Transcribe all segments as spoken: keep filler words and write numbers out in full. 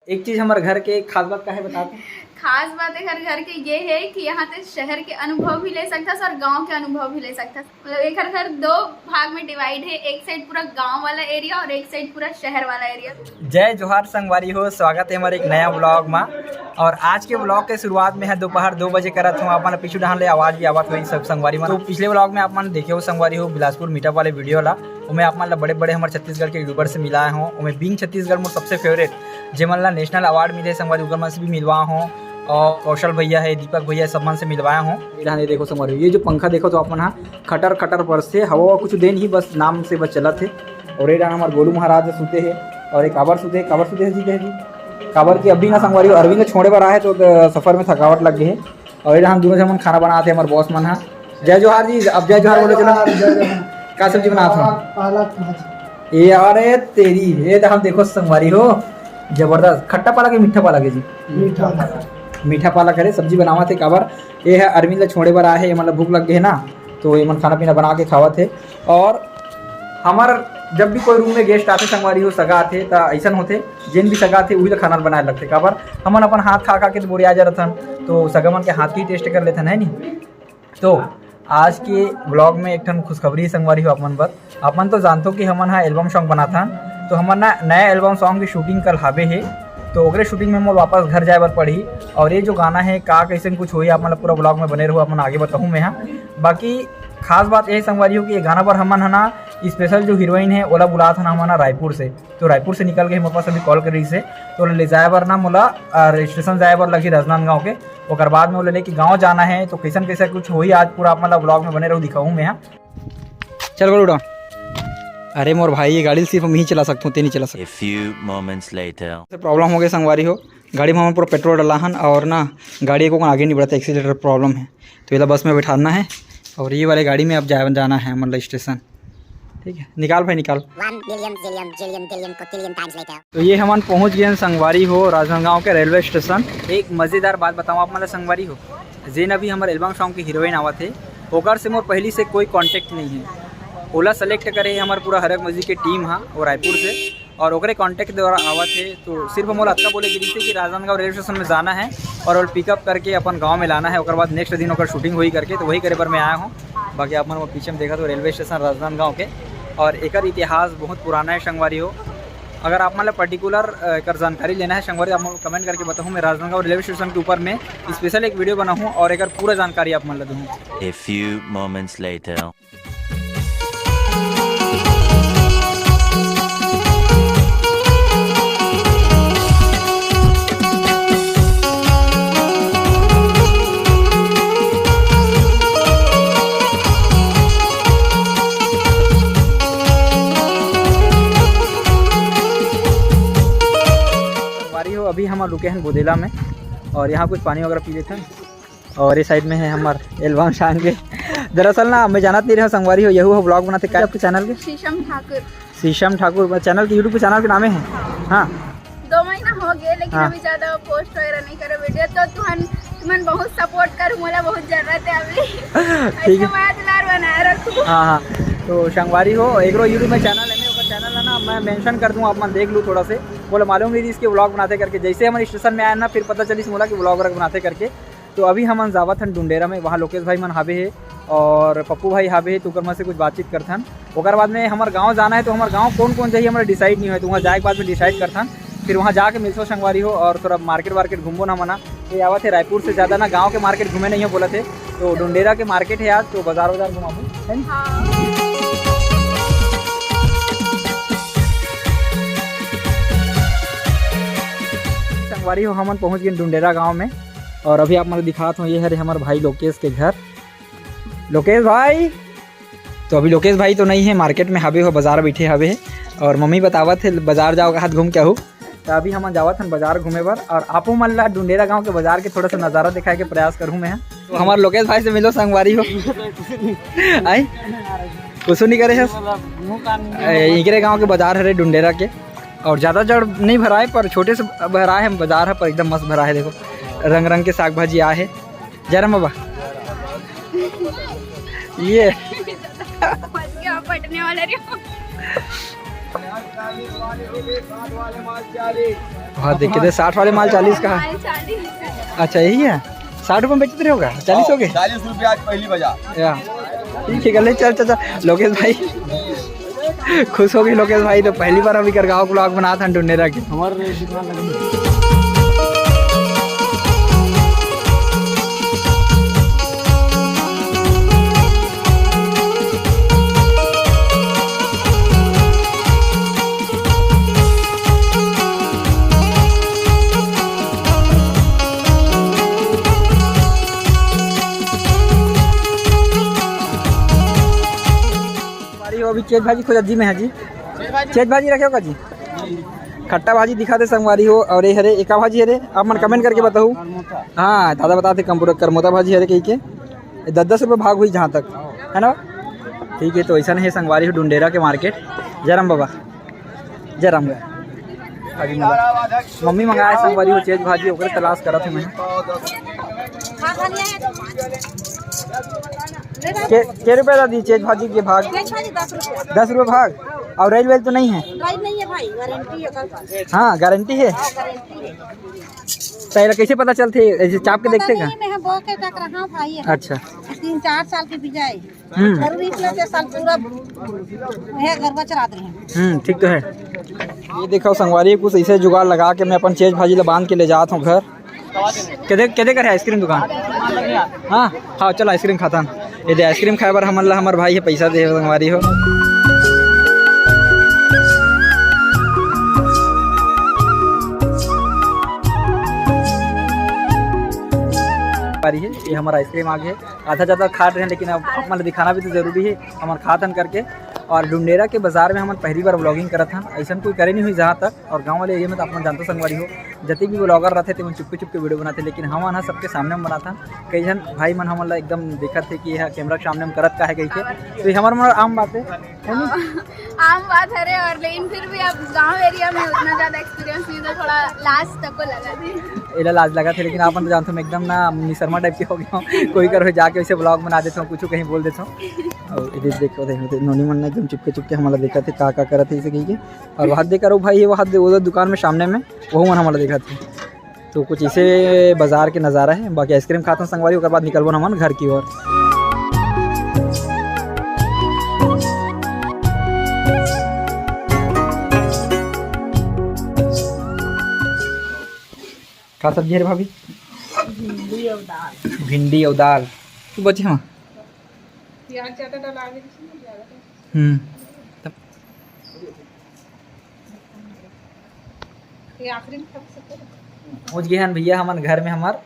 एक चीज हमर घर के खास बात का है, बता दे। खास बात एकर घर के ये है कि यहाँ ते शहर के अनुभव भी ले सकथस और गांव के अनुभव भी ले सकथस। मतलब एकर घर दो भाग में डिवाइड है, एक साइड पूरा गांव वाला एरिया और एक साइड पूरा शहर वाला एरिया। जय जोहार संगवारी हो, स्वागत है हमारे एक नया व्लॉग में। और आज के व्लॉग के शुरुआत में है दोपहर दो बजे करत हूँ। अपन पीछू डहान ले आवाज भी आवत होही सब संगवारी मन। तो पिछले व्लॉग में आप मन देखे हो संगवारी हो बिलासपुर मीटअप वाले वीडियो ला, ओमे आप मन ला बड़े बड़े हमारे छत्तीसगढ़ के यूट्यूबर से मिलाए हों। ओमे बीइंग छत्तीसगढ़ मोर सबसे फेवरेट, जेमन ला नेशनल अवार्ड मिले संगवारी, उकर मन से भी मिलवा हों। और कौशल भैया है, दीपक भैया, सब मन से मिलवाए हों। ये देखो संगवारी, ये जो पंखा देखो तो अपन हा खटर खटर पर से हवा कुछ दे नहीं, बस नाम से बस चलत है। और ये हमारे गोलू महाराज सुते है और एक काबर सुते है, काबर सुते है जी, जी। काबर की अभी ना संगवारी अरविंद छोड़े बर आए तो सफर में थकावट लग गई है। और ये हम दोनों जमन खाना बनाते हैं, हमारे बॉस मन हा। जय जोहार जी, अब जय जोहार बोलो, चलो। जय जोहार। का सब्जी बनात हो? पालक भाजी। ये, अरे तेरी, ये तो हम देखो संगवारी हो, जबरदस्त। खट्टा पालक है, मीठा पालक है जी? मीठा पालक। मीठा पालक है, सब्जी बनावत है। काबर ये है अरविंद ला छोड़े बर आए है, ये मतलब भूख लग गई है ना, तो ये मन खाना पीना बना के खावत है। और हमार जब भी कोई रूम में गेस्ट आते, संगवारी हो, सगा आते, त ऐसन होते, जेन भी सगा आते, उही ला खाना बनाए लगते। काबर हमन अपन हाथ खा खा के तो बोरिया जा रहथन, तो सगा मन के हाथ के ही टेस्ट कर लेथन, है नी? तो आज के व्लॉग में एक ठन खुशखबरी संगवारी हो अपन बर। अपन तो जानतो कि हमन हा एल्बम सॉन्ग बनाथन, तो हमन ना नया एल्बम सॉन्ग की शूटिंग कल हाबे हे, तो ओकरे शूटिंग में मोर वापस घर जाए बर पड़ही। और ये जो गाना है का कैसे कुछ होई, आप मतलब पूरा व्लॉग में बने रहो, अपन आगे बताहूँ मैं हा। बाकी खास बात ये संगवारी हो कि ये गाना पर हमन है ना स्पेशल जो हीरोइन है ओला बुलात हन हमन हा रायपुर से। तो रायपुर से निकल के मोर पास अभी कॉल कर रही से, तो ले जाए बर ना मोला रजिस्ट्रेशन जाए बर लगही राजनांदगांव के। ओकर बाद में ओला लेके गांव जाना है, तो कैसन कैसे कुछ होही आज पूरा आप मतलब व्लॉग में बने रहो, दिखाऊँ मैं हा। चल गोलू उड़ा। अरे मोर भाई, ये गाड़ी सिर्फ हम ही चला सकता हूँ, ते नहीं चला सकता। A few moments later. Problem हो गया संगवारी हो, गाड़ी में हमन पूरा पेट्रोल डला हन और ना गाड़ी को आगे नहीं बढ़ता, एक्सीलेटर प्रॉब्लम है। तो ये बस में बैठाना है और ये वाले गाड़ी में अब जा, जाना है मतलब स्टेशन। ठीक है, निकाल भाई निकाल। One billion zillion jillion billion cotillion times later. तो ये हमन पहुंच गए हैं संगवारी हो राजनांदगांव के रेलवे स्टेशन। एक मजेदार बात बताऊं आप मतलब संगवारी हो, जेन अभी हमारे एल्बम सॉन्ग की हीरोइन आवत है, ओकर से मोर पहली से कोई कॉन्टेक्ट नहीं है। ओला सेलेक्ट करे है हमारे पूरा हरक मस्जिद के टीम हा, वो रायपुर से, और ओकरे कॉन्टेक्ट द्वारा आवत है। तो सिर्फ मोला अतका बोले गिरी से कि राजनांदगांव रेलवे स्टेशन में जाना है और ओला पिकअप करके अपन गांव में लाना है, ओकर बाद नेक्स्ट दिन ओकर शूटिंग होई करके, तो वही करे बर मैं आया हूँ। बाकी आप मन वो पीछे में देखा तो रेलवे स्टेशन राजनांदगांव के, और एकर इतिहास बहुत पुराना है संगवारी हो। अगर आप मन ला पर्टिकुलर एकर जानकारी लेना है संगवारी, आप मन कमेंट करके बताहूँ, मैं राजनांदगांव रेलवे स्टेशन के ऊपर में स्पेशल एक वीडियो बनाहूँ और एकर पूरा जानकारी आप मन ला दूँ। A few moments later. संगवारी हो, अभी हम रुके हैं बुदेला में और यहाँ कुछ पानी वगैरह पी लेते हैं। और ये साइड में है हमार एल्बम सॉन्ग के। दरअसल ना मैं जानत नहीं रहा संगवारी हो, यहू हो व्लॉग बनाते का आपके चैनल के? शीशम ठाकुर। शीशम ठाकुर चैनल के, YouTube के चैनल के नामे है। हाँ। दो महीना हो गए लेकिन हाँ। अभी ज्यादा पोस्ट वगैरह नहीं करे वीडियो, तो तुहन तुमन बहुत सपोर्ट कर, मोला बहुत जरूरत है अभी। ठीक है। ऐसे मया दुलार बनाए रखू। हाँ हाँ। तो संगवारी हो, एकरो YouTube में चैनल है, मैं ओकर चैनल है ना मैं मेंशन कर दूँ, आप मन देख लू थोड़ा से। मोला मालूम नहीं इसके व्लॉग बनाते करके, जैसे हम स्टेशन में आए ना फिर पता चलिस मोला कि व्लॉग व्लॉग बनाते करके। तो अभी हमन जावत हन डुंडेरा में, वहाँ लोकेश भाई मन हावे हे और पप्पू भाई हावे हे, तो ओकर मन से कुछ बातचीत करथन। ओकर बाद में हमर गाँव जाना है, तो हमर गाँव कौन कौन जाही हमर डिसाइड नहीं होय, तो वहाँ जाए के बाद में डिसाइड करथन। फिर वहाँ जाके मिलथो संगवारी हो और थोड़ा मार्केट वार्केट घूमबो ना मना। ये आवत है रायपुर से ज़्यादा ना गाँव के मार्केट घूमे नहीं हो बोलत हे, तो डुंडेरा के मार्केट है आज, तो बाजार वाजार घुमाबो, है ना? हाँ। संगवारी हो, हमन पहुँच गए डुंडेरा गाँव में। और अभी आप मन दिखात हो, ये हरे हमर भाई लोकेश के घर। लोकेश भाई, तो अभी लोकेश भाई तो नहीं है, मार्केट में हावे हो, बाजार बैठे हावे है। और मम्मी बतावत है बाजार जाओ, हाथ घूम के आहू। तो अभी हमन जावत हन बाजार घूमे बर, और आपो मन ला डुंडेरा गांव के बाजार के थोड़ा सा नजारा दिखाए के प्रयास करूँ मैं। तो हमारे लोकेश भाई से मिलो, संगवारी हो। आई कुछ नहीं करे है। ए, इकरे गांव के बाजार हरे डुंडेरा के, और ज़्यादा जड़ नहीं भराए, पर छोटे से भराए है बाजार है, पर एकदम मस्त भराए है। देखो, रंग रंग के साग भाजी आए है। जय राम बाबा। ये फंस गया, फटने वाला रे। हाँ, देख के दे, साठ वाले माल चालीस का है। अच्छा, यही है, साठ रुपये में बेचते रहे होगा, चालीस हो गए। चालीस रुपया आज पहली बाजार। या, ठीक है, गले चल चाचा। लोकेश भाई खुश हो गए, लोकेश भाई तो पहली बार अभी कर गाँव ब्लॉग बनात हन डुंडेरा के। हमारे दुकान लगी। संगवारी हो, अभी चेज भाजी खुजत जी में है जी। चेज भाजी रखे हो का जी? खट्टा भाजी दिखा दे संगवारी हो। और ये हरे, एका भाजी हरे, आप मन कमेंट करके बताओ। हाँ, दादा बताते कम पूरा करमोता भाजी हरे कही के दस दस रुपये भाग हुई जहाँ तक, है ना? ठीक है, तो ऐसा नहीं है संगवारी हो, डुंडेरा के मार्केट। जय राम बाबा, जय राम बाबा। भाजी मंगा, मम्मी मंगाए संगवारी हो चेज भाजी, ओकरे तलाश करत हूँ मैं। के, के रुपया दादी चेज भाजी के भाग? चेज भाजी दस रुपया। दस रुपये भाग। और राइल वाइल तो नहीं है? राइल नहीं है भाई, गारंटी है कल का। हाँ, गारंटी है। हाँ, गारंटी है। तो एला कैसे पता चलथे? ऐसे चाप के पता देखते नहीं, का? मैं हम बो के तक रहा भाई है। अच्छा। तीन चार साल के बिजाई। हम्म। और बीस में से साल पूरा है गरबा चला रहे हैं। हम्म, ठीक तो है। ये देखो संगवारी, कुछ ऐसे जुगाड़ लगा के मैं अपन चेज भाजी ला बांध के ले जात हूँ घर। केदे, केदे कर है आइसक्रीम दुकान? हाँ, हाँ, चलो आइसक्रीम खाथन। ये दे आइसक्रीम खाए बर हमन ला हमर भाई हे पैसा दे संगवारी हो। संगवारी हे, ये हमर आइसक्रीम आ गे। आधा ज़्यादा खा रहे हैं, लेकिन अब हमन ला दिखाना भी तो जरूरी है, हमन खाथन करके। और डुंडेरा के बाजार में हमन पहली बार व्लॉगिंग करत हन, ऐसन कोई करे नहीं हुई जहाँ तक। और गाँव वाले एरिया में तो आप मन जानते संगवारी हो, जतिक भी ब्लॉगर रहते, तेमन चुपके चुपके वीडियो बनाते, लेकिन हमन ह सबके सामने में बनाथन। कई झन भाई मन हमन ला एकदम देखत हे कि यह कैमरा के सामने में करत का है कहिके, तो ये हमर मन आम बात है। आम बात हरे, और लेकिन फिर भी अब गांव एरिया में उतना ज्यादा एक्सपीरियंस नहीं, तो थोड़ा लाज तको लगा थे। एला लाज लगा थे, लेकिन आप मन तो जानते हो, मैं एकदम ना मिसरमा टाइप के हो गया हूँ। कोई करो जाके वैसे ब्लॉग बना देता हूँ, कुछ कहीं बोल देता हूँ। और ये देखो, देखो, देखो, नोनी मन ना एकदम चुपके चुपके हमला देखा थे, का का करत है इसे कहिके। और वहाँ देख करो भाई, ये वहाँ दे-, उधर दुकान में सामने में, वो मन हमला देखा थे। तो कुछ इसे बाजार के नज़ारा है। बाकी आइसक्रीम खाथन संगवारी, ओकर बाद निकलबो हमन घर की ओर। का सब्जी है रे भाभी? भिंडी और दाल। भिंडी और दाल। तू बचे हम। प्याज ज्यादा डला आगे, इसमें ज्यादा। हम्म। तब ये आखिरी में खा सकते हैं। पहुंच गए हैं भैया हमन घर में हमार।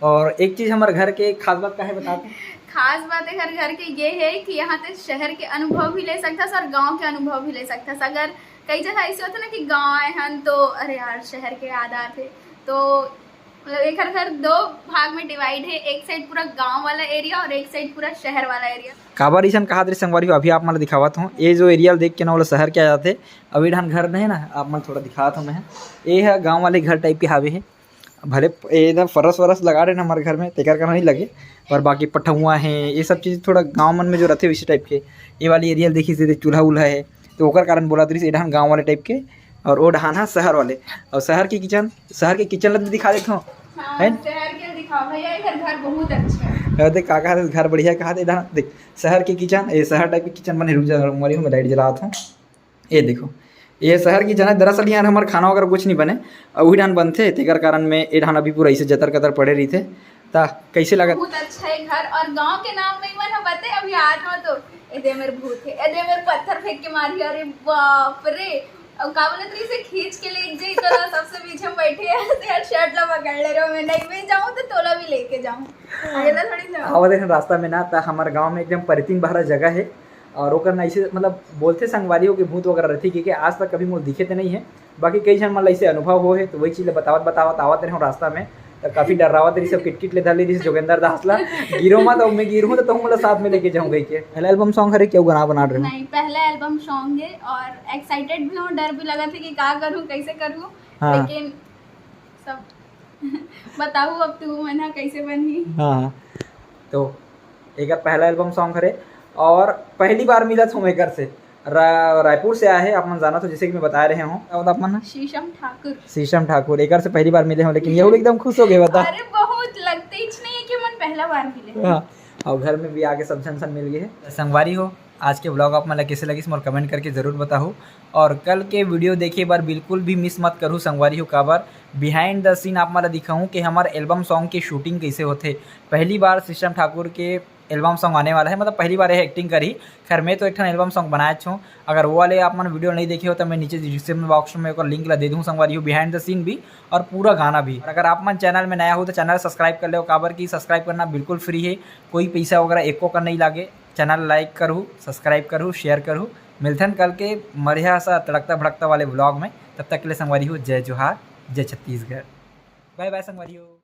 और एक चीज हमारे घर के एक खास बात का है, बता दो। खास बात है घर, घर के ये है कि यहाँ ते शहर के अनुभव भी ले सकता और गांव के अनुभव भी ले सकता। अगर कई जगह ऐसे होता ना कि गांव आए हैं तो अरे यार शहर के याद आते, तो मतलब एक घर, घर दो भाग में डिवाइड है, एक साइड पूरा गांव वाला एरिया और एक साइड पूरा शहर वाला एरिया। काबर इसन कहा दे संगवारी हो, अभी आप मन ला दिखावत हूँ। ये जो एरिया देख के ना, वो शहर के आ जाते। अभी ढान घर नहीं ना, आप मन थोड़ा दिखावत हूँ मैं। ये है गांव वाले घर टाइप के हावे है। भले ये इधर फरस वरस लगा रहे ना हमारे घर में, तेकर का नहीं लगे, पर बाकी पठौआ है, ये सब चीज़ थोड़ा गांव मन में जो रहते वैसे टाइप के। ये वाली एरिया देखी सीधे चूल्हा उल्हा है, तो ओकर कारण बोला दृश्य एडहान गांव वाले टाइप के, और ओ डहान हा शहर वाले। और शहर के किचन, शहर के किचन ला भी दिखा देता हूँ। हाँ, है? शहर के दिखाओ भैया, इधर घर बहुत अच्छा है। अरे देख, का कहा, घर बढ़िया कहा, एडहान देख, शहर के किचन, ये शहर टाइप के किचन बने। रुक जा, हमारी हम लाइट जलाता हूँ। ये देखो, ये शहर की जगह, दरअसल यहाँ हमार खाना वगैरह कुछ नहीं बने, और वही ढान बनथे, तेकर कारण में ये ढान अभी पूरा ऐसे जतर कतर पड़े रही थे। ता कैसे लगा? बहुत अच्छा है घर, और गांव के नाम में ही मन हम बते अभी आ जाओ तो, ए दे मेरे भूत है, ए दे मेरे पत्थर फेंक के मारी, अरे बाप रे। और का बोलत रही से खींच के ले जाई तो ना, सबसे पीछे में बैठे हैं, तो यार शर्ट ला पकड़ ले रहे हो, मैं नहीं भी जाऊँ तो तोला भी लेके जाऊँ, अकेला थोड़ी जाऊँ। आवत है रास्ता में ना, ता हमारे गांव में एकदम परितिन बहरा जगह है, और ओकर ना ऐसे मतलब बोलथे संगवारी हो के भूत वगैरह रहथे, क्योंकि आज तक कभी मोर दिखे ते नहीं है। बाकी कई झन मन ला ऐसे अनुभव हो है, तो वही चीज ला बतावत बतावत आवत रहे रास्ता में, तो काफी डर्रावत रही सब, किटकिट ले धर ले रही जोगेंद्र दास ला, "गिरो मत, अब मैं गिरूँ तो तुम मोला साथ में लेके जाऊँ" कहिके। पहला एल्बम सॉन्ग हरे, क्यों गाना बना रहे हो? नहीं, पहला एल्बम सॉन्ग है और एक्साइटेड भी हूँ, डर भी लगा था कि का करूँ, कैसे करूँ, हाँ। लेकिन सब बताहू अब तू मन ह कैसे बनही। हाँ, हाँ। तो एकर पहला एल्बम सॉन्ग हरे और पहली बार मिलत हूँ एकर से, रा-, रायपुर से आए हे, आप मन जानत हो, जैसे कि मैं बताए रहे हूँ। का होता आप मन? शीशम ठाकुर। शीशम ठाकुर, एकर से पहली बार मिले हो, लेकिन ये लोग एकदम खुश हो गए, बता। अरे, बहुत लगते ही नहीं है कि मन पहला बार मिले हैं। हाँ, और घर में भी आके सब झन सन मिल गए हैं। संगवारी हो, आज के vlog आप मन ला कैसे लगिस, मोर comment करके जरूर बताहू। और कल के video देखे बर बिल्कुल भी miss मत करू संगवारी हो, काबर behind the scene आप मन ला दिखाहूँ कि हमर album song के shooting कैसे होथे। पहली बार शीशम ठाकुर के album song आने वाला है, मतलब पहली बार ये acting करी। खैर, मैं तो एक ठन album song बनाए हूँ, अगर वो वाले आप मन video नहीं देखे हो तो मैं नीचे description box में ओकर link ला दे दूँ संगवारी हो, behind the scene भी और पूरा गाना भी। और अगर आप मन channel में नया हो तो channel subscribe कर लो, काबर कि subscribe करना बिल्कुल free है, कोई पैसा वगैरह एको का नहीं लागे। Channel like करू, subscribe करू, share करू। मिलथन कल के बढ़िया सा तड़कता भड़कता वाले vlog में, तब तक के लिए संगवारी हो जय जोहार, जय छत्तीसगढ़, bye bye संगवारी हो।